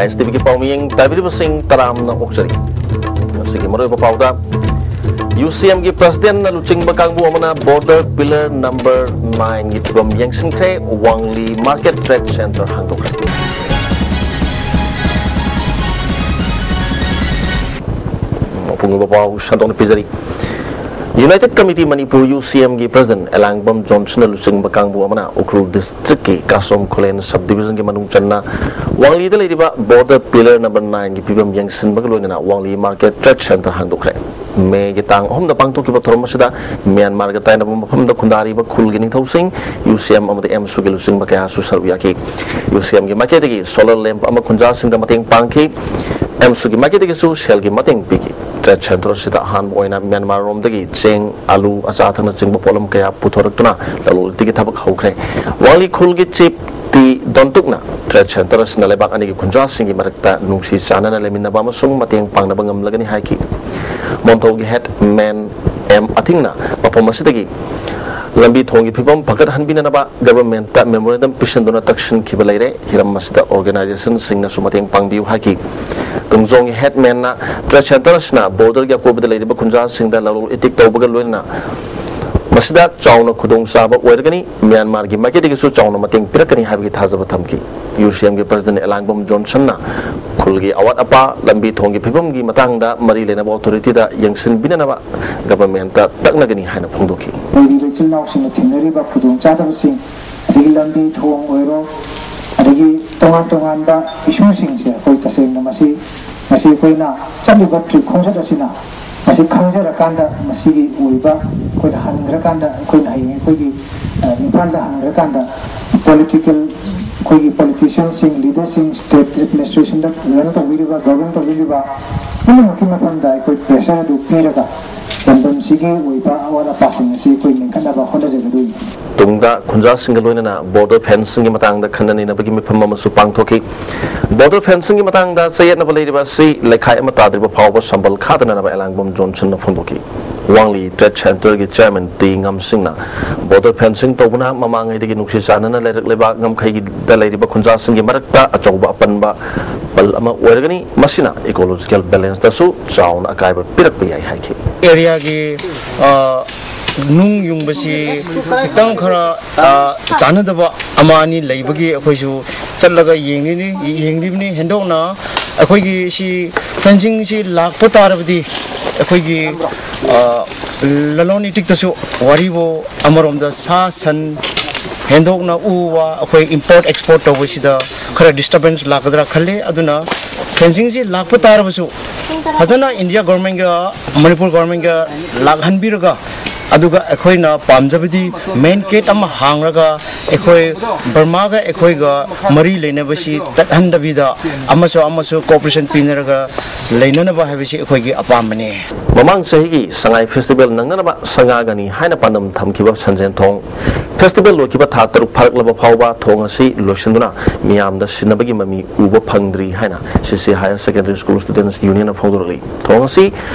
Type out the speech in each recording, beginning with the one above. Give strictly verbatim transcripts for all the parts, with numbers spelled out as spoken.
ꯑꯥꯏ ꯑꯦꯁ T ꯚꯤꯒꯤ ꯄꯥꯎꯃꯤꯌꯦꯡ ꯇꯥꯕꯤꯔꯤꯕꯁꯤꯡ ꯇꯔꯥꯝꯅ ꯑꯣꯛꯆꯔꯤ꯫ ꯉꯁꯤꯒꯤ ꯃꯔꯨꯑꯣꯏꯕ ꯄꯥꯎꯗ, ꯌꯨ ꯁꯤ ꯑꯦꯝꯒꯤ ꯄ꯭ꯔꯁꯤꯗꯦꯟꯅ ꯂꯨꯆꯤꯡꯕ ꯀꯥꯡꯕꯨ ꯑꯃꯅ ꯕꯣꯔꯗꯔ ꯄꯤꯂꯔ ꯅꯝꯕꯔ ꯅꯥꯏꯟꯒꯤ ꯐꯤꯕꯝ ꯌꯦꯡꯁꯤꯟꯈ꯭ꯔꯦ, ꯋꯥꯡꯂꯤ ꯃꯥꯔꯀꯦꯠ ꯇ꯭ꯔꯦꯗ ꯁꯦꯟꯇꯔ ꯍꯥꯡꯗꯣꯛꯈ꯭ꯔꯦ꯫ ꯑꯄꯨꯟꯕ ꯄꯥꯎ ꯁꯟꯗꯣꯛꯅ ꯄꯤꯖꯔꯤ꯫ ꯌꯨꯅꯥꯏꯇꯦꯗ ꯀꯃꯤꯇꯤ ꯃꯅꯤꯄꯨꯔ, ꯌꯨ ꯁꯤ ꯑꯦꯝꯒꯤ ꯄ꯭ꯔꯁꯤꯗꯦꯟ ꯑꯦꯂꯥꯡꯕꯝ ꯖꯣꯟꯁꯟꯅ ꯂꯨꯆꯤꯡꯕ ꯀꯥꯡꯕꯨ ꯑꯃꯅ ꯎꯈ꯭ꯔꯨꯜ ꯗꯤꯁꯇ꯭ꯔꯤꯛꯀꯤ ꯀꯥꯁꯣꯝ ꯈꯨꯂꯦꯟ ꯁꯕ ꯗꯤꯕꯤꯖꯟꯒꯤ ꯃꯅꯨꯡ ꯆꯟꯅ ꯋꯥꯡꯂꯤꯗ ꯂꯩꯔꯤꯕ ꯕꯣꯔꯗꯔ ꯄꯤꯂꯔ ꯅꯝꯕꯔ ꯅꯥꯏꯟꯒꯤ ꯐꯤꯕꯝ ꯌꯦꯡꯁꯤꯟꯕꯒ ꯂꯣꯏꯅꯅ ꯋꯥꯡꯂꯤ ꯃꯥꯔꯀꯦꯠ ꯇ꯭ꯔꯦꯗ ꯁꯦꯟꯇꯔ ꯍꯥꯡꯗꯣꯛꯈ꯭ꯔꯦ꯫ ꯃꯦꯒꯤ ꯇꯥꯡ ꯑꯍꯨꯝꯗ ꯄꯥꯡꯊꯣꯛꯈꯤꯕ ꯊꯧꯔꯝ ꯑꯁꯤꯗ ꯃ꯭ꯌꯥꯟꯃꯥꯔꯒ ꯇꯥꯏꯅꯕ ꯃꯐꯝꯗ ꯈꯨꯟꯗꯥꯔꯤꯕ ꯈꯨꯜꯒꯤ ꯅꯤꯡꯊꯧꯁꯤꯡ, ꯌꯨ ꯁꯤ ꯑꯦꯝ ꯑꯃꯗꯤ ꯑꯦꯝꯁꯨꯒꯤ ꯂꯨꯆꯤꯡꯕ ꯀꯌꯥꯁꯨ ꯁꯔꯨꯛ ꯌꯥꯈꯤ꯫ ꯌꯨ ꯁꯤ ꯑꯦꯝꯒꯤ ꯃꯥꯏꯀꯩꯗꯒꯤ ꯁꯣꯂꯔ ꯂꯦꯝꯞ ꯑꯃ ꯈꯨꯟꯖꯥꯁꯤꯡꯗ ꯃꯇꯦꯡ ꯄꯥꯡꯈꯤ꯫ ꯑꯦꯝꯁꯨꯒꯤ ꯃꯥꯏꯀꯩꯗꯒꯤꯁꯨ ꯁꯦꯜꯒꯤ ꯃꯇꯦꯡ ꯄꯤꯈꯤ꯫ ꯇ꯭ꯔꯦꯗ ꯁꯦꯟꯇꯔ ꯑꯁꯤꯗ ꯑꯍꯥꯟꯕ ꯑꯣꯏꯅ ꯃ꯭ꯌꯥꯟꯃꯥꯔ ꯔꯣꯝꯗꯒꯤ ꯆꯦꯡ, ꯑꯂꯨ, ꯑꯆꯥ ꯑꯊꯛꯅꯆꯤꯡꯕ ꯄꯣꯠꯂꯝ ꯀꯌꯥ ꯄꯨꯊꯣꯔꯛꯇꯨꯅ ꯂꯂꯣꯟ ꯏꯇꯤꯛꯀꯤ ꯊꯕꯛ ꯍꯧꯈ꯭ꯔꯦ꯫ ꯋꯥꯡꯂꯤ ꯈꯨꯜꯒꯤ ꯆꯤꯞ ꯇꯤ ꯗꯣꯟꯇꯨꯛꯅ ꯇ꯭ꯔꯦꯗ ꯁꯦꯟꯇꯔ ꯑꯁꯤꯅ ꯂꯩꯕꯥꯛ ꯑꯅꯤꯒꯤ ꯈꯨꯟꯖꯥꯁꯤꯡꯒꯤ ꯃꯔꯛꯇ ꯅꯨꯡꯁꯤ ꯆꯥꯟꯅꯅ ꯂꯩꯃꯤꯟꯅꯕ ꯑꯃꯁꯨꯡ ꯃꯇꯦꯡ ꯄꯥꯡꯅꯕ ꯉꯝꯂꯒꯅꯤ ꯍꯥꯏꯈꯤ꯫ ꯃꯣꯟꯊꯧꯒꯤ ꯍꯦꯗꯃꯦꯟ ꯑꯦꯝ ꯑꯊꯤꯡꯅ ꯃꯐꯝ ꯑꯁꯤꯗꯒꯤ ꯂꯝꯕꯤ ꯊꯣꯡꯒꯤ ꯐꯤꯕꯝ ꯐꯒꯠꯍꯟꯕꯤꯅꯅꯕ ꯒꯚꯔꯟꯃꯦꯟꯠꯇ ꯃꯦꯃꯣꯔꯦꯟꯗꯝ ꯄꯤꯁꯤꯟꯗꯨꯅ ꯇꯛꯁꯤꯟꯈꯤꯕ ꯂꯩꯔꯦ꯫ ꯍꯤꯔꯝ ꯑꯁꯤꯗ ꯑꯣꯔꯒꯅꯥꯏꯖꯦꯁꯟꯁꯤꯡꯅꯁꯨ ꯃꯇꯦꯡ ꯄꯥꯡꯕꯤꯌꯨ ꯍꯥꯏꯈꯤ꯫ ꯇꯨꯡꯖꯣꯡꯒꯤ ꯍꯦꯗꯃꯦꯟꯅ ꯇ꯭ꯔꯦꯗ ꯁꯦꯟꯇꯔ ꯑꯁꯤꯅ ꯕꯣꯔꯗꯔꯒꯤ ꯑꯀꯣꯏꯕꯗ ꯂꯩꯔꯤꯕ ꯈꯨꯟꯖꯥꯁꯤꯡꯗ ꯂꯂꯣꯟ ꯏꯇꯤꯛ ꯇꯧꯕꯒ ꯂꯣꯏꯅꯅ ꯃꯁꯤꯗ ꯆꯥꯎꯅ ꯈꯨꯗꯣꯡꯆꯥꯕ ꯑꯣꯏꯔꯒꯅꯤ꯫ ꯃ꯭ꯌꯥꯟꯃꯥꯔꯒꯤ ꯃꯥꯏꯀꯩꯗꯒꯤꯁꯨ ꯆꯥꯎꯅ ꯃꯇꯦꯡ ꯄꯤꯔꯛꯀꯅꯤ ꯍꯥꯏꯕꯒꯤ ꯊꯥꯖꯕ ꯊꯝꯈꯤ꯫ ꯌꯨ ꯁꯤ ꯑꯦꯝꯒꯤ ꯄ꯭ꯔꯁꯤꯗꯦꯟꯠ ꯑꯦꯂꯥꯡꯕꯝ ꯖꯣꯟꯁꯟꯅ ꯈꯨꯜꯒꯤ ꯑꯋꯥꯠ ꯑꯄꯥ, ꯂꯝꯕꯤ ꯊꯣꯡꯒꯤ ꯐꯤꯕꯝꯒꯤ ꯃꯇꯥꯡꯗ ꯃꯔꯤ ꯂꯩꯅꯕ ꯑꯣꯊꯣꯔꯤꯇꯤꯗ ꯌꯦꯡꯁꯤꯟꯕꯤꯅꯅꯕ ꯒꯚꯔꯟꯃꯦꯟꯠꯇ ꯇꯛꯅꯒꯅꯤ ꯍꯥꯏꯅ ꯐꯣꯡꯗꯣꯛꯈꯤ꯫ ꯑꯩꯈꯣꯏꯒꯤ ꯏꯆꯤꯜ ꯏꯅꯥꯎꯁꯤꯡꯅ ꯊꯦꯡꯅꯔꯤꯕ ꯈꯨꯗꯣꯡꯆꯥꯗꯕꯁꯤꯡ, ꯑꯗꯒꯤ ꯂꯝꯕꯤ ꯊꯣꯡ ꯑꯣꯏꯔꯣ, ꯑꯗꯒꯤ ꯇꯣꯉꯥꯟ ꯇꯣꯉꯥꯟꯕ ꯏꯁꯨꯁꯤꯡꯁꯦ ꯑꯩꯈꯣꯏ ꯇꯁꯦꯡꯅ ꯃꯁꯤ, ꯃꯁꯤ ꯑꯩꯈꯣꯏꯅ ꯆꯠꯂꯤꯕ ꯇ꯭ꯔꯤꯞ ꯈꯣꯡꯆꯠ ꯑꯁꯤꯅ ꯃꯁꯤ ꯈꯪꯖꯔꯀꯥꯟꯗ, ꯃꯁꯤꯒꯤ ꯑꯣꯏꯕ ꯑꯩꯈꯣꯏꯅ ꯍꯟꯈ꯭ꯔꯀꯥꯟꯗ, ꯑꯩꯈꯣꯏꯅ ꯍꯌꯦꯡ ꯑꯩꯈꯣꯏꯒꯤ, ꯑ, ꯏꯝꯐꯥꯜꯗ ꯍꯟꯈ꯭ꯔꯀꯥꯟꯗ ꯄꯣꯂꯤꯇꯤꯀꯦꯜ, ꯑꯩꯈꯣꯏꯒꯤ ꯄꯣꯂꯤꯇꯤꯁꯤꯌꯟꯁꯤꯡ, ꯂꯤꯗꯔꯁꯤꯡ, ꯁ꯭ꯇꯦꯠ ꯑꯦꯗꯃꯤꯅꯤꯁꯇ꯭ꯔꯦꯁꯟꯗ ꯔꯟ ꯇꯧꯕꯤꯔꯤꯕ, ꯒꯚꯔꯟ ꯇꯧꯕꯤꯔꯤꯕ ꯄꯨꯝꯅꯃꯛꯀꯤ ꯃꯐꯝꯗ ꯑꯩꯈꯣꯏ ꯄ꯭ꯔꯦꯁꯔ ꯑꯗꯨ ꯄꯤꯔꯒ ꯂꯝꯗꯝꯁꯤꯒꯤ ꯑꯣꯏꯕ ꯑꯋꯥꯠ ꯑꯄꯥꯁꯤꯡ ꯑꯁꯤ ꯑꯩꯈꯣꯏ ꯃꯦꯟꯈꯠꯅꯕ ꯍꯣꯠꯅꯖꯒꯗꯣꯏꯅꯤ꯫ ꯇꯨꯡꯗ ꯈꯨꯟꯖꯥꯁꯤꯡꯒ ꯂꯣꯏꯅꯅ ꯕꯣꯔꯗꯔ ꯐꯦꯟꯁꯤꯡꯒꯤ ꯃꯇꯥꯡꯗ ꯈꯟꯅ ꯅꯩꯅꯕꯒꯤ ꯃꯤꯐꯝ ꯑꯃꯁꯨ ꯄꯥꯡꯊꯣꯛꯈꯤ꯫ ꯕꯣꯔꯗꯔ ꯐꯦꯟꯁꯤꯡꯒꯤ ꯃꯇꯥꯡꯗ ꯆꯌꯦꯠꯅꯕ ꯂꯩꯔꯤꯕ ꯑꯁꯤ ꯂꯩꯈꯥꯏ ꯑꯃ ꯇꯥꯗ꯭ꯔꯤꯕ ꯐꯥꯎꯕ ꯁꯝꯕꯜ ꯈꯥꯗꯅꯅꯕ ꯑꯦꯂꯥꯡꯕꯝ ꯖꯣꯟꯁꯟꯅ ꯐꯣꯡꯗꯣꯛꯈꯤ꯫ ꯋꯥꯡꯂꯤ ꯇ꯭ꯔꯦꯗ ꯁꯦꯟꯇꯔꯒꯤ ꯆꯤꯌꯔꯃꯦꯟ ꯇꯤ ꯉꯝꯁꯤꯡꯅ ꯕꯣꯔꯗꯔ ꯐꯦꯟꯁꯤꯡ ꯇꯧꯕꯅ ꯃꯃꯥꯡꯉꯩꯗꯒꯤ ꯅꯨꯡꯁꯤ ꯆꯥꯟꯅꯅ ꯂꯩꯔꯛꯂꯤꯕ ꯉꯝꯈꯩꯗ ꯂꯩꯔꯤꯕ ꯈꯨꯟꯖꯥꯁꯤꯡꯒꯤ ꯃꯔꯛꯇ ꯑꯆꯧꯕ ꯑꯄꯟꯕ ꯄꯜ ꯑꯃ ꯑꯣꯏꯔꯒꯅꯤ꯫ ꯃꯁꯤꯅ ꯏꯀꯣꯂꯣꯖꯤꯀꯦꯜ ꯕꯦꯂꯦꯟꯁꯇꯁꯨ ꯆꯥꯎꯅ ꯑꯀꯥꯏꯕ ꯄꯤꯔꯛꯄ ꯌꯥꯏ ꯍꯥꯏꯈꯤ꯫ ꯑꯦꯔꯤꯌꯥꯒꯤ, ꯑ, ꯅꯨꯡ ꯌꯨꯡꯕꯁꯤ ꯈꯤꯇꯪ ꯈꯔ, ꯑ, ꯆꯥꯟꯅꯗꯕ ꯑꯃ ꯑꯅꯤ ꯂꯩꯕꯒꯤ ꯑꯩꯈꯣꯏꯁꯨ ꯆꯠꯂꯒ ꯌꯦꯡꯂꯤꯅꯤ, ꯌꯦꯡꯂꯤꯕꯅꯤ꯫ ꯍꯦꯟꯗꯣꯛꯅ ꯑꯩꯈꯣꯏꯒꯤ ꯁꯤ ꯐꯦꯟꯁꯤꯡꯁꯤ ꯂꯥꯛꯄ ꯇꯥꯔꯕꯗꯤ ꯑꯩꯈꯣꯏꯒꯤ, ꯑ, ꯂꯂꯣꯟ ꯏꯇꯤꯛꯇꯁꯨ ꯋꯥꯔꯤꯕꯨ ꯑꯃꯔꯣꯝꯗ ꯁꯥ ꯁꯟ ꯍꯦꯟꯗꯣꯛꯅ ꯎ ꯋꯥ ꯑꯩꯈꯣꯏ ꯏꯝꯄꯣꯔꯠ ꯑꯦꯛꯁꯄꯣꯔꯠ ꯇꯧꯕꯁꯤꯗ ꯈꯔ ꯗꯤꯁꯇꯔꯕꯦꯟꯁ ꯂꯥꯛꯀꯗ꯭ꯔꯥ ꯈꯜꯂꯤ꯫ ꯑꯗꯨꯅ ꯐꯦꯟꯁꯤꯡꯁꯤ ꯂꯥꯛꯄ ꯇꯥꯔꯕꯁꯨ ꯐꯖꯅ ꯏꯟꯗꯤꯌꯥ ꯒꯣꯔꯃꯦꯟꯒ ꯃꯅꯤꯄꯨꯔ ꯒꯣꯔꯃꯦꯟꯒ ꯂꯥꯛꯍꯟꯕꯤꯔꯒ, ꯑꯗꯨꯒ ꯑꯩꯈꯣꯏꯅ ꯄꯥꯝꯖꯕꯗꯤ ꯃꯦꯟ ꯒꯦꯠ ꯑꯃ ꯍꯥꯡꯂꯒ ꯑꯩꯈꯣꯏ ꯕꯔꯃꯥꯒ ꯑꯩꯈꯣꯏꯒ ꯃꯔꯤ ꯂꯩꯅꯕꯁꯤ ꯇꯠꯍꯟꯗꯕꯤꯗ ꯑꯃꯁꯨ ꯑꯃꯁꯨ ꯀꯣꯑꯣꯄꯔꯦꯁꯟ ꯄꯤꯅꯔꯒ ꯂꯩꯅꯅꯕ ꯍꯥꯏꯕꯁꯤ ꯑꯩꯈꯣꯏꯒꯤ ꯑꯄꯥꯝꯕꯅꯤ꯫ ꯃꯃꯥꯡ ꯆꯍꯤꯒꯤ ꯁꯉꯥꯏ ꯐꯦꯁꯇꯤꯚꯦꯜ ꯅꯪꯅꯅꯕ ꯁꯪꯒꯥꯒꯅꯤ ꯍꯥꯏꯅ ꯄꯥꯟꯗꯝ ꯊꯝꯈꯤꯕ ꯁꯟꯖꯦꯟ ꯊꯣꯡ ꯐꯦꯁꯇꯤꯚꯦꯜ ꯂꯣꯏꯈꯤꯕ ꯊꯥ ꯇꯔꯨꯛ ꯐꯥꯔꯛꯂꯕ ꯐꯥꯎꯕ ꯊꯣꯡ ꯑꯁꯤ ꯂꯣꯏꯁꯤꯟꯗꯨꯅ ꯃꯤꯌꯥꯝꯗ ꯁꯤꯟꯅꯕꯒꯤ ꯃꯃꯤ ꯎꯕ ꯐꯪꯗ꯭ꯔꯤ ꯍꯥꯏꯅ ꯁꯤꯁꯤ ꯍꯥꯌꯔ ꯁꯦꯀꯦꯟꯗꯔꯤ ꯁ꯭ꯀꯨꯜ ꯁ꯭ꯇꯨꯗꯦꯟꯠꯁ ꯌꯨꯅꯤꯌꯟꯅ ꯐꯣꯡꯗꯣꯔꯛꯂꯤ꯫ ꯊꯣꯡ ꯑꯁꯤ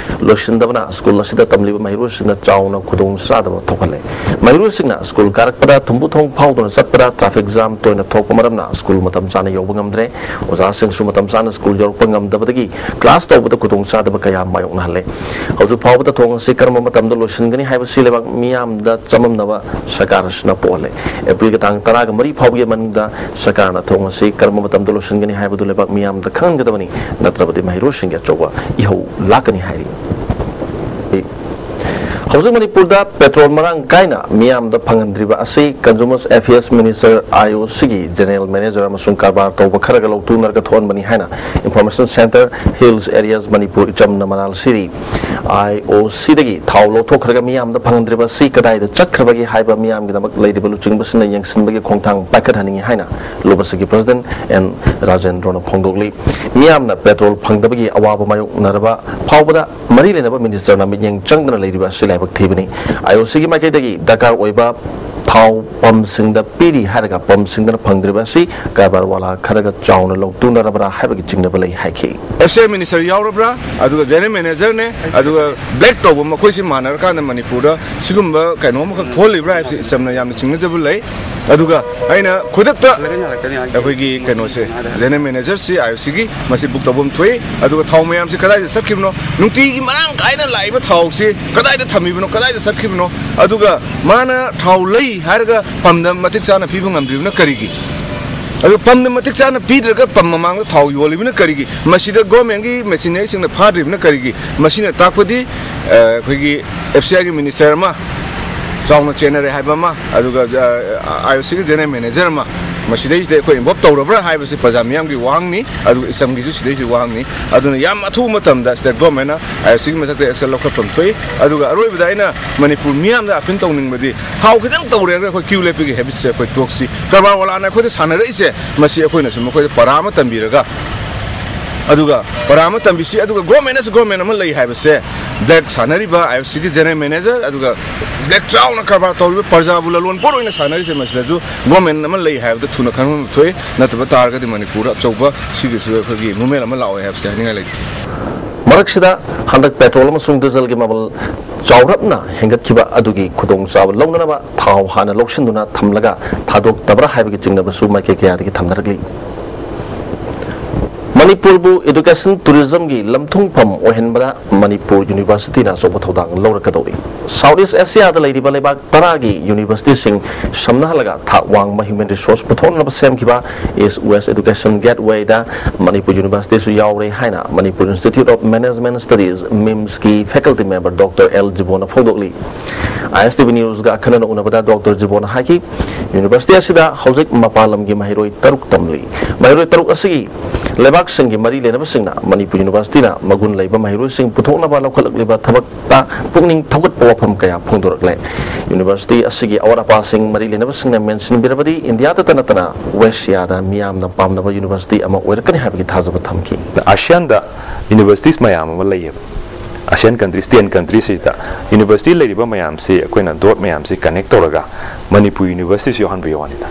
ꯂꯣꯏꯁꯤꯟꯗꯕꯅ ꯁ꯭ꯀꯨꯜ ꯑꯁꯤꯗ ꯇꯝꯂꯤꯕ ꯃꯍꯩꯔꯣꯏꯁꯤꯡꯗ ꯆꯥꯎꯅ ꯈꯨꯗꯣꯡꯆꯥꯗꯕ ꯊꯣꯛꯍꯜꯂꯦ꯫ ꯃꯍꯩꯔꯣꯏꯁꯤꯡꯅ ꯁ꯭ꯀꯨꯜ ꯀꯥꯔꯛꯄꯗ ꯊꯨꯝꯕꯨ ꯊꯣꯡ ꯐꯥꯎꯗꯨꯅ ꯆꯠꯄꯗ ꯇ꯭ꯔꯥꯐꯤꯛ ꯖꯥꯝ ꯇꯣꯏꯅ ꯊꯣꯛꯄ ꯃꯔꯝꯅ ꯁ꯭ꯀꯨꯜ ꯃꯇꯝ ꯆꯥꯅ ꯌꯧꯕ ꯉꯝꯗ꯭ꯔꯦ꯫ ꯑꯣꯖꯥꯁꯤꯡꯁꯨ ꯃꯇꯝ ꯆꯥꯅ ꯁ꯭ꯀꯨꯜ ꯌꯧꯔꯛꯄ ꯉꯝꯗꯕꯗꯒꯤ ꯀ꯭ꯂꯥꯁ ꯇꯧꯕꯗ ꯈꯨꯗꯣꯡꯆꯥꯗꯕ ꯀꯌꯥ ꯃꯥꯌꯣꯛꯅꯍꯜꯂꯦ꯫ ꯍꯧꯖꯤꯛ ꯐꯥꯎꯕꯗ ꯊꯣꯡ ꯑꯁꯤ ꯀꯔꯝꯕ ꯃꯇꯝꯗ ꯂꯣꯏꯁꯤꯟꯒꯅꯤ ꯍꯥꯏꯕꯁꯤ ꯂꯩꯕꯥꯛ ꯃꯤꯌꯥꯝꯗ ꯆꯃꯝꯅꯕ ꯁꯔꯀꯥꯔ ꯑꯁꯤꯅ ꯄꯣꯛꯍꯜꯂꯦ꯫ ꯑꯦꯄ꯭ꯔꯤꯜꯒꯤ ꯇꯥꯡ ꯇꯔꯥꯒ ꯃꯔꯤ ꯐꯥꯎꯕꯒꯤ ꯃꯅꯨꯡꯗ ꯁꯔꯀꯥꯔꯅ ꯊꯣꯡ ꯑꯁꯤ ꯀꯔꯝꯕ ꯃꯇꯝꯗ ꯂꯣꯏꯁꯤꯟꯒꯅꯤ ꯍꯥꯏꯕꯗꯨ ꯂꯩꯕꯥꯛ ꯃꯤꯌꯥꯝꯗ ꯈꯪꯍꯟꯒꯗꯕꯅꯤ, ꯅꯠꯇ꯭ꯔꯕꯗꯤ ꯃꯍꯩꯔꯣꯏꯁꯤꯡꯒꯤ ꯑꯆꯧꯕ ꯏꯍꯧ ꯂꯥꯛꯀꯅꯤ ꯍꯥꯏꯔꯤ꯫ ꯍꯧꯖꯤꯛ ꯃꯅꯤꯄꯨꯔꯗ ꯄꯦꯇ꯭ꯔꯣꯜ ꯃꯔꯥꯡ ꯀꯥꯏꯅ ꯃꯤꯌꯥꯝꯗ ꯐꯪꯍꯟꯗ꯭ꯔꯤꯕ ꯑꯁꯤ Consumers Affairs Minister, IOCꯒꯤ ꯖꯦꯅꯦꯔꯦꯜ ꯃꯦꯅꯦꯖꯔ ꯑꯃꯁꯨꯡ ꯀꯔꯕꯥꯔ ꯇꯧꯕ ꯈꯔꯒ ꯂꯧꯇꯨꯅꯔꯒ ꯊꯣꯛꯍꯟꯕꯅꯤ ꯍꯥꯏꯅ Information Centre, Hills Areas Manipur ꯏꯆꯝꯅ ꯃꯅꯥꯜ ꯁꯤꯔꯤ꯫ IOCꯗꯒꯤ ꯊꯥꯎ ꯂꯧꯊꯣꯛꯈ꯭ꯔꯒ ꯃꯤꯌꯥꯝꯗ ꯐꯪꯍꯟꯗ꯭ꯔꯤꯕ ꯑꯁꯤ ꯀꯗꯥꯏꯗ ꯆꯠꯈ꯭ꯔꯕꯒꯦ ꯍꯥꯏꯕ ꯃꯤꯌꯥꯝꯒꯤꯗꯃꯛ ꯂꯩꯔꯤꯕ ꯂꯨꯆꯤꯡꯕꯁꯤꯡꯅ ꯌꯦꯡꯁꯤꯟꯕꯒꯤ ꯈꯣꯡꯊꯥꯡ ꯄꯥꯏꯈꯠꯍꯟꯅꯤꯡꯏ ꯍꯥꯏꯅ ꯂꯨꯕꯁꯤꯒꯤ ꯄ꯭ꯔꯁꯤꯗꯦꯟꯠ ꯑꯦꯟ ꯔꯥꯖꯦꯟꯗ꯭ꯔꯣꯅ ꯐꯣꯡꯗꯣꯛꯂꯤ꯫ ꯃꯤꯌꯥꯝꯅ ꯄꯦꯇ꯭ꯔꯣꯜ ꯐꯪꯗꯕꯒꯤ ꯑꯋꯥꯕ ꯃꯥꯌꯣꯛꯅꯔꯕ ꯐꯥꯎꯕꯗ ꯃꯔꯤ ꯂꯩꯅꯕ ꯃꯤꯅꯤꯁꯇꯔꯅ ꯃꯤꯠꯌꯦꯡ ꯆꯪꯗꯅ ꯂꯩꯔꯤꯕ ꯑꯁꯤ ꯂꯥꯏꯕꯛ ꯊꯤꯕꯅꯤ꯫ IOCꯒꯤ ꯃꯥꯏꯀꯩꯗꯒꯤ ꯗꯔꯀꯥꯔ ꯑꯣꯏꯕ ꯊꯥꯎ ꯄꯝꯁꯤꯡꯗ ꯄꯤꯔꯤ ꯍꯥꯏꯔꯒ ꯄꯝꯁꯤꯡꯗꯅ ꯐꯪꯗ꯭ꯔꯤꯕ ꯑꯁꯤ ꯀꯔꯕꯥꯔ ꯋꯥꯂꯥ ꯈꯔꯒ ꯆꯥꯎꯅ ꯂꯧꯇꯨꯅꯔꯕ꯭ꯔꯥ ꯍꯥꯏꯕꯒꯤ ꯆꯤꯡꯅꯕ ꯂꯩ ꯍꯥꯏꯈꯤ꯫ F C I minister ꯌꯥꯎꯔꯕ꯭ꯔꯥ? ꯑꯗꯨꯒ ꯖꯦꯅꯔꯦꯜ ꯃꯦꯅꯦꯖꯔꯅꯦ, ꯑꯗꯨꯒ ꯕ꯭ꯂꯦꯛ ꯇꯧꯕ, ꯃꯈꯣꯏꯁꯤ ꯃꯥꯟꯅꯔꯀꯥꯟꯗ ꯃꯅꯤꯄꯨꯔꯗ ꯁꯤꯒꯨꯝꯕ ꯀꯩꯅꯣ ꯑꯃꯈꯛ ꯊꯣꯛꯍꯜꯂꯤꯕ꯭ꯔꯥ ꯍꯥꯏꯕꯁꯤ ꯏꯆꯝꯅ ꯌꯥꯝꯅ ꯆꯤꯡꯅꯖꯕ ꯂꯩ꯫ ꯑꯗꯨꯒ ꯑꯩꯅ ꯈꯨꯗꯛꯇ ꯑꯩꯈꯣꯏꯒꯤ ꯀꯩꯅꯣꯁꯦ, ꯖꯦꯅꯔꯦꯜ ꯃꯦꯅꯦꯖꯔꯁꯤ ꯑꯥꯏ ꯑꯣ ꯁꯤꯒꯤ, ꯃꯁꯤ ꯕꯨꯛ ꯇꯧꯐꯝ ꯊꯣꯛꯏ꯫ ꯑꯗꯨꯒ ꯊꯥꯎ ꯃꯌꯥꯝꯁꯤ ꯀꯗꯥꯏꯗ ꯆꯠꯈꯤꯕꯅꯣ, ꯅꯨꯡꯇꯤꯒꯤ ꯃꯔꯥꯡ ꯀꯥꯏꯅ ꯂꯥꯛꯏꯕ ꯊꯥꯎꯁꯤ ꯀꯗꯥꯏꯗ ꯊꯝꯃꯤꯕꯅꯣ, ꯀꯗꯥꯏꯗ ꯆꯠꯈꯤꯕꯅꯣ, ꯑꯗꯨꯒ ꯃꯥꯅ ꯊꯥꯎ ꯂꯩ ꯍꯥꯏꯔꯒ ꯄꯝꯗ ꯃꯇꯤꯛ ꯆꯥꯅ ꯄꯤꯕ ꯉꯝꯗ꯭ꯔꯤꯕꯅ ꯀꯔꯤꯒꯤ? ꯑꯗꯨ ꯄꯝꯗ ꯃꯇꯤꯛ ꯆꯥꯅ ꯄꯤꯗ꯭ꯔꯒ ꯄꯝ ꯃꯃꯥꯡꯗ ꯊꯥꯎ ꯌꯣꯜꯂꯤꯕꯅ ꯀꯔꯤꯒꯤ? ꯃꯁꯤꯗ ꯒꯣꯔꯃꯦꯟꯒꯤ ꯃꯦꯆꯤꯅꯔꯤꯁꯤꯡꯅ ꯐꯥꯗ꯭ꯔꯤꯕꯅ ꯀꯔꯤꯒꯤ? ꯃꯁꯤꯅ ꯇꯥꯛꯄꯗꯤ, ꯑ, ꯑꯩꯈꯣꯏꯒꯤ ꯑꯦꯐ ꯁꯤ ꯑꯥꯏꯒꯤ ꯃꯤꯅꯤꯁꯇꯔ ꯑꯃ ꯆꯥꯎꯅ ꯆꯦꯟꯅꯔꯦ ꯍꯥꯏꯕ ꯑꯃ, ꯑꯗꯨꯒ, ꯑ, ꯑꯥꯏ ꯑꯣ ꯁꯤꯒꯤ ꯖꯦꯅꯔꯦꯜ ꯃꯦꯅꯦꯖꯔ ꯑꯃ, ꯃꯁꯤꯗꯩꯁꯤꯗ ꯑꯩꯈꯣꯏ ꯏꯟꯚꯣꯜꯕ ꯇꯧꯔꯕ꯭ꯔꯥ ꯍꯥꯏꯕꯁꯤ ꯄ꯭ꯔꯖꯥ ꯃꯤꯌꯥꯝꯒꯤ ꯋꯥꯍꯪꯅꯤ, ꯑꯗꯨꯒ ꯏꯁꯂꯝꯒꯤꯁꯨ ꯁꯤꯗꯩꯁꯤ ꯋꯥꯍꯪꯅꯤ꯫ ꯑꯗꯨꯅ ꯌꯥꯝ ꯑꯊꯨꯕ ꯃꯇꯝꯗ ꯁ꯭ꯇꯦꯠ ꯒꯣꯔꯃꯦꯟꯅ ꯑꯥꯏ ꯑꯣ ꯁꯤꯒꯤ ꯃꯊꯛꯇ ꯑꯦꯛꯁꯟ ꯂꯧꯈꯠꯐꯝ ꯊꯣꯛꯏ꯫ ꯑꯗꯨꯒ ꯑꯔꯣꯏꯕꯗ ꯑꯩꯅ ꯃꯅꯤꯄꯨꯔ ꯃꯤꯌꯥꯝꯗ ꯑꯄꯤꯜ ꯇꯧꯅꯤꯡꯕꯗꯤ, ꯊꯥꯎ ꯈꯤꯇꯪ ꯇꯧꯔꯦ ꯍꯥꯏꯔꯒ ꯑꯩꯈꯣꯏ ꯀ꯭ꯌꯨ ꯂꯦꯞꯄꯒꯤ ꯍꯦꯕꯤꯠꯁꯦ ꯑꯩꯈꯣꯏ ꯇꯣꯛꯁꯤ꯫ ꯀꯔꯕꯥꯔ ꯋꯥꯂꯥꯅ ꯑꯩꯈꯣꯏꯗ ꯁꯥꯟꯅꯔꯛꯏꯁꯦ, ꯃꯁꯤ ꯑꯩꯈꯣꯏꯅꯁꯨ ꯃꯈꯣꯏꯗ ꯄꯔꯥ ꯑꯃ ꯇꯝꯕꯤꯔꯒ, ꯑꯗꯨꯒ ꯄꯔꯥ ꯑꯃ ꯇꯝꯕꯤꯁꯤ, ꯑꯗꯨꯒ ꯒꯣꯔꯃꯦꯟꯅꯁꯨ ꯒꯣꯔꯃꯦꯟ ꯑꯃ ꯂꯩ ꯍꯥꯏꯕꯁꯦ, ꯕ꯭ꯂꯦꯛ ꯁꯥꯟꯅꯔꯤꯕ ꯑꯥꯏ ꯑꯣ ꯁꯤꯒꯤ ꯖꯦꯅꯔꯦꯜ ꯃꯦꯅꯦꯖꯔ, ꯑꯗꯨꯒ ꯕ꯭ꯂꯦꯛ ꯆꯥꯎꯅ ꯀꯔꯕꯥꯔ ꯇꯧꯔꯤꯕ ꯄ꯭ꯔꯖꯥꯕꯨ ꯂꯂꯣꯟ ꯄꯣꯠ ꯑꯣꯏꯅ ꯁꯥꯟꯅꯔꯤꯁꯦ, ꯃꯁꯤꯗꯁꯨ ꯒꯣꯔꯃꯦꯟ ꯑꯃ ꯂꯩ ꯍꯥꯏꯕꯗ ꯊꯨꯅ ꯈꯪꯍꯟꯕ ꯊꯣꯛꯏ꯫ ꯅꯠꯇꯕ ꯇꯥꯔꯒꯗꯤ ꯃꯅꯤꯄꯨꯔꯗ ꯑꯆꯧꯕ ꯁꯤꯒꯤꯁꯨ ꯑꯩꯈꯣꯏꯒꯤ ꯃꯨꯞꯃꯦꯟ ꯑꯃ ꯂꯥꯛꯑꯣꯏ ꯍꯥꯏꯕꯁꯦ ꯍꯥꯏꯅꯤꯡꯉꯥꯏ ꯂꯩꯇꯦ꯫ ꯃꯔꯛꯁꯤꯗ ꯍꯟꯗꯛ ꯄꯦꯇ꯭ꯔꯣꯜ ꯑꯃꯁꯨꯡ ꯗꯤꯖꯜꯒꯤ ꯃꯃꯜ ꯆꯥꯎꯔꯞꯅ ꯍꯦꯟꯒꯠꯈꯤꯕ ꯑꯗꯨꯒꯤ ꯈꯨꯗꯣꯡꯆꯥꯕ ꯂꯧꯅꯅꯕ ꯊꯥꯎ ꯍꯥꯟꯅ ꯂꯧꯁꯤꯟꯗꯨꯅ ꯊꯝꯂꯒ ꯊꯥꯗꯣꯛꯇꯕ꯭ꯔꯥ ꯍꯥꯏꯕꯒꯤ ꯆꯤꯡꯅꯕꯁꯨ ꯃꯥꯏꯀꯩ ꯀꯌꯥꯗꯒꯤ ꯊꯝꯅꯔꯛꯂꯤ꯫ ꯃꯅꯤꯄꯨꯔꯕꯨ education tourismꯒꯤ ꯂꯝꯊꯨꯡꯐꯝ ꯑꯣꯏꯍꯟꯕꯗ ꯃꯅꯤꯄꯨꯔ ꯌꯨꯅꯤꯚꯔꯁꯤꯇꯤꯅ ꯑꯆꯧꯕ ꯊꯧꯗꯥꯡ ꯂꯧꯔꯛꯀꯗꯧꯔꯤ꯫ ꯁꯥꯎꯠ ꯏꯁ ꯑꯦꯁꯤꯌꯥꯗ ꯂꯩꯔꯤꯕ ꯂꯩꯕꯥꯛ ꯇꯔꯥꯒꯤ ꯌꯨꯅꯤꯚꯔꯁꯤꯇꯤꯁꯤꯡ ꯁꯝꯅꯍꯜꯂꯒ ꯊꯥꯛ ꯋꯥꯡꯕ human resource ꯄꯨꯊꯣꯛꯅꯕ ꯁꯦꯝꯈꯤꯕ East West Education Gatewayꯗ ꯃꯅꯤꯄꯨꯔ ꯌꯨꯅꯤꯚꯔꯁꯤꯇꯤꯁꯨ ꯌꯥꯎꯔꯦ ꯍꯥꯏꯅ Manipur Institute of Management Studies, MIMSꯀꯤ faculty member Doctor L ꯖꯤꯕꯣꯟꯅ ꯐꯣꯡꯗꯣꯛꯂꯤ꯫ ꯑꯥꯏ ꯑꯦꯁ ꯇꯤ ꯚꯤ Newsꯒ ꯑꯈꯟꯅꯅ ꯎꯅꯕꯗ ꯗꯣꯛꯇꯔ ꯖꯤꯕꯣꯟꯅ ꯍꯥꯏꯈꯤ, ꯌꯨꯅꯤꯚꯔꯁꯤꯇꯤ ꯑꯁꯤꯗ ꯍꯧꯖꯤꯛ ꯃꯄꯥꯟ ꯂꯝꯒꯤ ꯃꯍꯩꯔꯣꯏ ꯇꯔꯨꯛ ꯇꯝꯂꯤ꯫ ꯃꯍꯩꯔꯣꯏ ꯇꯔꯨꯛ ꯑꯁꯤꯒꯤ ꯂꯩꯕꯥꯛꯁꯤꯡꯒꯤ ꯃꯔꯤ ꯂꯩꯅꯕꯁꯤꯡꯅ ꯃꯅꯤꯄꯨꯔ ꯌꯨꯅꯤꯚꯔꯁꯤꯇꯤꯅ ꯃꯒꯨꯟ ꯂꯩꯕ ꯃꯍꯩꯔꯣꯏꯁꯤꯡ ꯄꯨꯊꯣꯛꯅꯕ ꯂꯧꯈꯠꯂꯛꯂꯤꯕ ꯊꯕꯛꯇ ꯄꯨꯛꯅꯤꯡ ꯊꯧꯒꯠꯄ ꯋꯥꯐꯝ ꯀꯌꯥ ꯐꯣꯡꯗꯣꯔꯛꯂꯦ꯫ ꯌꯨꯅꯤꯚꯔꯁꯤꯇꯤ ꯑꯁꯤꯒꯤ ꯑꯋꯥꯠ ꯑꯄꯥꯁꯤꯡ ꯃꯔꯤ ꯂꯩꯅꯕꯁꯤꯡꯅ ꯃꯦꯟꯁꯤꯟꯕꯤꯔꯕꯗꯤ ꯏꯟꯗꯤꯌꯥꯗꯇ ꯅꯠꯇꯅ ꯋꯦꯁ ꯑꯦꯁꯤꯌꯥꯗ ꯃꯤꯌꯥꯝꯅ ꯄꯥꯝꯅꯕ ꯌꯨꯅꯤꯚꯔꯁꯤꯇꯤ ꯑꯃ ꯑꯣꯏꯔꯛꯀꯅꯤ ꯍꯥꯏꯕꯒꯤ ꯊꯥꯖꯕ ꯊꯝꯈꯤ꯫ ꯑꯦꯁꯤꯌꯥꯟꯗ ꯌꯨꯅꯤꯚꯔꯁꯤꯇꯤꯁ ꯃꯌꯥꯝ ꯑꯃ ꯂꯩꯌꯦꯕ꯫ ꯑꯦꯁꯤꯌꯥꯟ ꯀꯟꯇ꯭ꯔꯤꯁ ꯇꯦꯟ ꯀꯟꯇ꯭ꯔꯤꯁꯤꯗ ꯌꯨꯅꯤꯚꯔꯁꯤꯇꯤ ꯂꯩꯔꯤꯕ ꯃꯌꯥꯝꯁꯤ ꯑꯩꯈꯣꯏꯅ ꯗꯣꯠ ꯃꯌꯥꯝꯁꯤ ꯀꯅꯦꯛ ꯇꯧꯔꯒ ꯃꯅꯤꯄꯨꯔ ꯌꯨꯅꯤꯚꯔꯁꯤꯇꯤꯁꯨ ꯌꯥꯎꯍꯟꯕꯒꯤ ꯋꯥꯅꯤꯗ꯫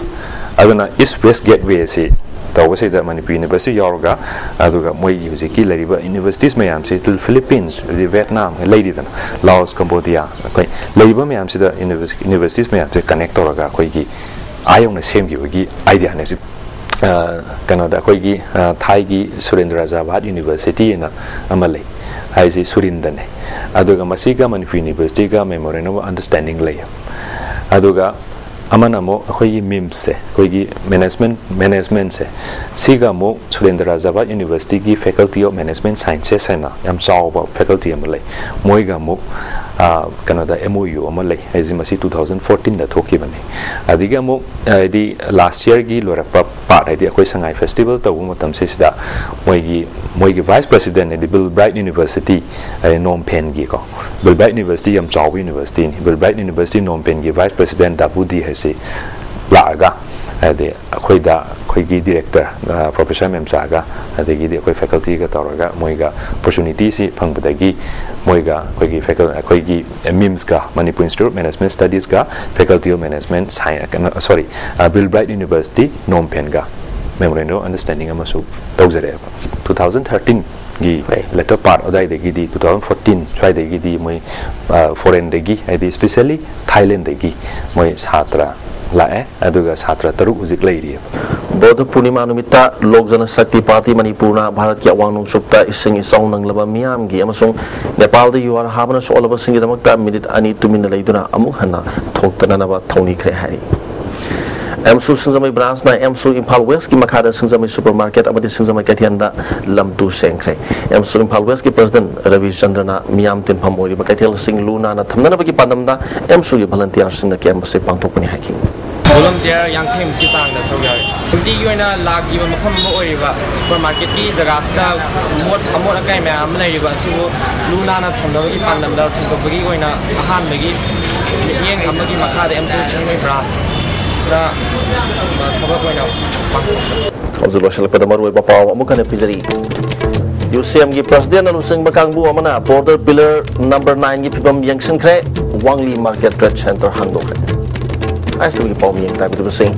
ꯑꯗꯨꯅ ꯏꯁ ꯋꯦꯁ ꯒꯦꯠꯋꯦꯁꯤ ꯇꯧꯕꯁꯤꯗ ꯃꯅꯤꯄꯨꯔ ꯌꯨꯅꯤꯚꯔꯁꯤꯇꯤ ꯌꯥꯎꯔꯒ, ꯑꯗꯨꯒ ꯃꯣꯏꯒꯤ ꯍꯧꯖꯤꯛꯀꯤ ꯂꯩꯔꯤꯕ ꯌꯨꯅꯤꯚꯔꯁꯤꯇꯤꯁ ꯃꯌꯥꯝꯁꯤ, ꯐꯤꯂꯤꯄꯤꯟꯁ, ꯑꯗꯩ ꯚꯤꯌꯦꯠꯅꯥꯝ ꯂꯩꯔꯤꯗꯅ, ꯂꯥꯑꯣꯁ, ꯀꯝꯕꯣꯗꯤꯌꯥ, ꯑꯩꯈꯣꯏ ꯂꯩꯔꯤꯕ ꯃꯌꯥꯝꯁꯤꯗ ꯌꯨꯅꯤꯚꯔꯁꯤꯇꯤꯁ ꯃꯌꯥꯝꯁꯦ ꯀꯅꯦꯛ ꯇꯧꯔꯒ ꯑꯩꯈꯣꯏꯒꯤ ꯑꯥ ꯌꯧꯅ ꯁꯦꯝꯈꯤꯕꯒꯤ ꯑꯥꯏꯗꯤꯌꯥꯅꯦ ꯁꯤ꯫ ꯑ, ꯀꯩꯅꯣꯗ ꯑꯩꯈꯣꯏꯒꯤ, ꯑ, ꯊꯥꯏꯒꯤ ꯁꯨꯔꯦꯟꯗ꯭ꯔ ꯔꯥꯖꯥꯕꯥꯠ ꯌꯨꯅꯤꯚꯔꯁꯤꯇꯤ ꯑꯅ ꯑꯃ ꯂꯩ ꯍꯥꯏꯁꯤ ꯁꯨꯔꯤꯟꯗꯅꯦ꯫ ꯑꯗꯨꯒ ꯃꯁꯤꯒ ꯃꯅꯤꯄꯨꯔ ꯌꯨꯅꯤꯚꯔꯁꯤꯇꯤꯒ ꯃꯦꯃꯣꯔꯦꯟꯗꯝ ꯑꯣꯐ ꯑꯟꯗꯔꯁ꯭ꯇꯦꯟꯗꯤꯡ ꯂꯩ꯫ ꯑꯗꯨꯒ ꯑꯃꯅ ꯑꯃꯨꯛ ꯑꯩꯈꯣꯏꯒꯤ ꯃꯤꯝꯁꯁꯦ, ꯑꯩꯈꯣꯏꯒꯤ ꯃꯦꯅꯦꯖꯃꯦꯟ, ꯃꯦꯅꯦꯖꯃꯦꯟꯁꯦ, ꯁꯤꯒ ꯑꯃꯨꯛ ꯁꯨꯔꯦꯟꯗ꯭ꯔ ꯔꯥꯖꯥꯕꯥꯠ ꯌꯨꯅꯤꯚꯔꯁꯤꯇꯤꯒꯤ Faculty of Management Sciences ꯍꯥꯏꯅ ꯌꯥꯝ ꯆꯥꯎꯕ ꯐꯦꯀꯜꯇꯤ ꯑꯃ ꯂꯩ꯫ ꯃꯣꯏꯒ ꯑꯃꯨꯛ, ꯑ, ꯀꯩꯅꯣꯗ, ꯑꯦꯝ ꯑꯣ ꯌꯨ ꯑꯃ ꯂꯩ ꯍꯥꯏꯁꯦ, ꯃꯁꯤ ꯇꯨ ꯊꯥꯎꯖꯟ ꯐꯣꯔꯇꯤꯟꯗ ꯊꯣꯛꯈꯤꯕꯅꯤ꯫ ꯑꯗꯒꯤ ꯑꯃꯨꯛ, ꯍꯥꯏꯗꯤ, ꯂꯥꯁ ꯌꯔꯒꯤ ꯂꯣꯏꯔꯛꯄ ꯄꯥꯔꯠ, ꯍꯥꯏꯗꯤ ꯑꯩꯈꯣꯏ ꯁꯉꯥꯏ ꯐꯦꯁꯇꯤꯚꯦꯜ ꯇꯧꯕ ꯃꯇꯝꯁꯤꯗ ꯃꯣꯏꯒꯤ, ꯃꯣꯏꯒꯤ ꯚꯥꯏꯁ ꯄ꯭ꯔꯁꯤꯗꯦꯟ, ꯍꯥꯏꯗꯤ ꯕꯤꯜ ꯕ꯭ꯔꯥꯏꯠ ꯌꯨꯅꯤꯚꯔꯁꯤꯇꯤ, ꯍꯥꯏꯗꯤ ꯅꯣꯝꯐꯦꯟꯒꯤꯀꯣ, ꯕꯤꯜ ꯕ꯭ꯔꯥꯏꯠ ꯌꯨꯅꯤꯚꯔꯁꯤꯇꯤ ꯌꯥꯝ ꯆꯥꯎꯕ ꯌꯨꯅꯤꯚꯔꯁꯤꯇꯤꯅꯤ꯫ ꯕꯤꯜ ꯕ꯭ꯔꯥꯏꯠ ꯌꯨꯅꯤꯚꯔꯁꯤꯇꯤ ꯅꯣꯝꯐꯦꯟꯒꯤ ꯚꯥꯏꯁ ꯄ꯭ꯔꯁꯤꯗꯦꯟ ꯗꯥꯕꯨꯗꯤ ꯍꯥꯏꯁꯤ ꯂꯥꯛꯑꯒ, ꯍꯥꯏꯗꯤ ꯑꯩꯈꯣꯏꯗ, ꯑꯩꯈꯣꯏꯒꯤ ꯗꯤꯔꯦꯛꯇꯔ, ꯑ, ꯄ꯭ꯔꯣꯐꯦꯁꯔ ꯃꯦꯝꯆꯥꯒ, ꯑꯗꯒꯤꯗꯤ ꯑꯩꯈꯣꯏ ꯐꯦꯀꯜꯇꯤꯒ ꯇꯧꯔꯒ ꯃꯣꯏꯒ ꯑꯣꯄꯣꯔꯆꯨꯅꯤꯇꯤꯁꯤ ꯐꯪꯕꯗꯒꯤ ꯃꯣꯏꯒ ꯑꯩꯈꯣꯏꯒꯤ ꯐꯦꯀꯜ-, ꯑꯩꯈꯣꯏꯒꯤ ꯃꯤꯝꯁꯀ, ꯃꯅꯤꯄꯨꯔ ꯏꯟꯁꯇꯤꯇ꯭ꯌꯨꯠ ꯑꯣꯐ ꯃꯦꯅꯦꯖꯃꯦꯟ ꯁ꯭ꯇꯗꯤꯁꯀ Faculty of Management Science, ꯀꯩꯅꯣ, ꯁꯣꯔꯤ, ꯑ, ꯕꯤꯜ ꯕ꯭ꯔꯥꯏꯠ ꯌꯨꯅꯤꯚꯔꯁꯤꯇꯤ ꯅꯣꯝꯐꯦꯟꯒ ꯃꯦꯃꯣꯔꯦꯟꯗꯝ ꯑꯣꯐ ꯑꯟꯗꯔꯁ꯭ꯇꯦꯟꯗꯤꯡ ꯑꯃꯁꯨ ꯇꯧꯖꯔꯛꯑꯦꯕ꯫ ꯇꯨ ꯊꯥꯎꯖꯟ ꯊꯥꯔꯇꯤꯟꯒꯤ ꯍꯣꯏ꯫ ꯂꯦꯇꯔ ꯄꯥꯔꯠ ꯑꯗꯨꯋꯥꯏꯗꯒꯤꯗꯤ, ꯇꯨ ꯊꯥꯎꯖꯟ ꯐꯣꯔꯇꯤꯟ ꯁ꯭ꯋꯥꯏꯗꯒꯤꯗꯤ ꯃꯣꯏ, ꯑ, ꯐꯣꯔꯦꯟꯗꯒꯤ, ꯍꯥꯏꯗꯤ ꯁ꯭ꯄꯦꯁꯦꯜꯂꯤ ꯊꯥꯏꯂꯦꯟꯗꯒꯤ ꯃꯣꯏ ꯁꯥꯇ꯭ꯔ ꯂꯥꯛꯑꯦ꯫ ꯑꯗꯨꯒ ꯁꯥꯇ꯭ꯔ ꯇꯔꯨꯛ ꯍꯧꯖꯤꯛ ꯂꯩꯔꯤꯑꯕ꯫ ꯕꯧꯙ ꯄꯨꯔꯅꯤꯃꯥ ꯅꯨꯃꯤꯠꯇ ꯂꯣꯛ ꯖꯅ ꯁꯛꯇꯤ ꯄꯥꯔꯇꯤ ꯃꯅꯤꯄꯨꯔꯅ ꯚꯥꯔꯠꯀꯤ ꯑꯋꯥꯡ ꯅꯣꯡꯆꯨꯞꯇ ꯏꯁꯤꯡ ꯏꯆꯥꯎ ꯅꯪꯂꯕ ꯃꯤꯌꯥꯝꯒꯤ ꯑꯃꯁꯨꯡ ꯅꯦꯄꯥꯜꯗ ꯌꯨꯍꯥꯔ ꯍꯥꯕꯅ ꯁꯣꯛꯍꯜꯂꯕꯁꯤꯡꯒꯤꯗꯃꯛꯇ ꯃꯤꯅꯤꯠ ꯑꯅꯤ ꯇꯨꯃꯤꯟꯅ ꯂꯩꯗꯨꯅ ꯑꯃꯨꯛ ꯍꯟꯅ ꯊꯣꯛꯇꯅꯅꯕ ꯊꯧꯅꯤꯈ꯭ꯔꯦ ꯍꯥꯏꯔꯤ꯫ ꯑꯦꯝꯁꯨ ꯁꯤꯡꯖꯃꯩ ꯕ꯭ꯔꯥꯟꯁꯅ ꯑꯦꯝꯁꯨ ꯏꯝꯐꯥꯜ ꯋꯦꯁꯀꯤ ꯃꯈꯥꯗ ꯁꯤꯡꯖꯃꯩ ꯁꯨꯄꯔ ꯃꯥꯔꯀꯦꯠ ꯑꯃꯗꯤ ꯁꯤꯡꯖꯃꯩ ꯀꯩꯊꯦꯜꯗ ꯂꯝ ꯇꯨ ꯁꯦꯡꯈ꯭ꯔꯦ꯫ ꯑꯦꯝꯁꯨ ꯏꯝꯐꯥꯜ ꯋꯦꯁꯀꯤ ꯄ꯭ꯔꯁꯤꯗꯦꯟꯠ ꯔꯕꯤ ꯆꯟꯗ꯭ꯔꯅ ꯃꯤꯌꯥꯝ ꯇꯤꯟꯐꯝ ꯑꯣꯏꯔꯤꯕ ꯀꯩꯊꯦꯜꯁꯤꯡ ꯂꯨ ꯅꯥꯟꯅ ꯊꯝꯅꯅꯕꯒꯤ ꯄꯥꯟꯗꯝꯗ ꯑꯦꯝꯁꯨꯒꯤ ꯚꯣꯂꯨꯟꯇꯤꯌꯔꯁꯤꯡꯅ ꯀꯦꯝꯞ ꯑꯁꯤ ꯄꯥꯡꯊꯣꯛꯄꯅꯤ ꯍꯥꯏꯈꯤ꯫ ꯚꯣꯂꯨꯟꯇꯤꯌꯔ ꯌꯥꯡꯈꯩꯃꯨꯛꯀꯤ ꯆꯥꯡꯗ ꯁꯔꯨꯛ ꯌꯥꯎꯏ꯫ ꯅꯨꯡꯇꯤꯒꯤ ꯑꯣꯏꯅ ꯂꯥꯛꯈꯤꯕ ꯃꯐꯝ ꯑꯃ ꯑꯣꯏꯔꯤꯕ ꯁꯨꯄꯔ ꯃꯥꯔꯀꯦꯠꯀꯤ ꯖꯒꯥꯁꯤꯗ ꯑꯃꯣꯠ, ꯑꯃꯣꯠ ꯑꯀꯥꯏ ꯃꯌꯥꯝ ꯑꯃ ꯂꯩꯔꯤꯕ ꯑꯁꯤꯕꯨ ꯂꯨ ꯅꯥꯟꯅ ꯊꯝꯅꯕꯒꯤ ꯄꯥꯟꯗꯝꯗ ꯁꯦꯡꯗꯣꯛꯄꯒꯤ ꯑꯣꯏꯅ ꯑꯍꯥꯟꯕꯒꯤ ꯃꯤꯠꯌꯦꯡ ꯑꯃꯒꯤ ꯃꯈꯥꯗ ꯑꯦꯝꯁꯨ ꯁꯤꯡꯖꯃꯩ ꯕ꯭ꯔꯥꯟꯁꯅ ꯊꯕꯛ ꯑꯣꯏꯅ ꯄꯥꯡꯊꯣꯛꯄꯅꯤ꯫ ꯍꯧꯖꯤꯛ ꯂꯣꯏꯁꯤꯜꯂꯛꯄꯗ ꯃꯔꯨꯑꯣꯏꯕ ꯄꯥꯎ ꯑꯃꯨꯛ ꯍꯟꯅ ꯄꯤꯖꯔꯤ꯫ ꯌꯨ ꯁꯤ ꯑꯦꯝꯒꯤ ꯄ꯭ꯔꯁꯤꯗꯦꯟꯅ ꯂꯨꯆꯤꯡꯕ ꯀꯥꯡꯕꯨ ꯑꯃꯅ ꯕꯣꯔꯗꯔ ꯄꯤꯂꯔ ꯅꯝꯕꯔ ꯅꯥꯏꯟꯒꯤ ꯐꯤꯕꯝ ꯌꯦꯡꯁꯤꯟꯈ꯭ꯔꯦ꯫ ꯋꯥꯡꯂꯤ ꯃꯥꯔꯀꯦꯠ ꯇ꯭ꯔꯦꯗ ꯁꯦꯟꯇꯔ ꯍꯥꯡꯗꯣꯛꯈ꯭ꯔꯦ꯫ ꯑꯥꯏ ꯑꯦꯁ ꯇꯤꯚꯤꯒꯤ ꯄꯥꯎꯃꯤ ꯌꯦꯡ ꯇꯥꯕꯤꯗꯕꯁꯤꯡ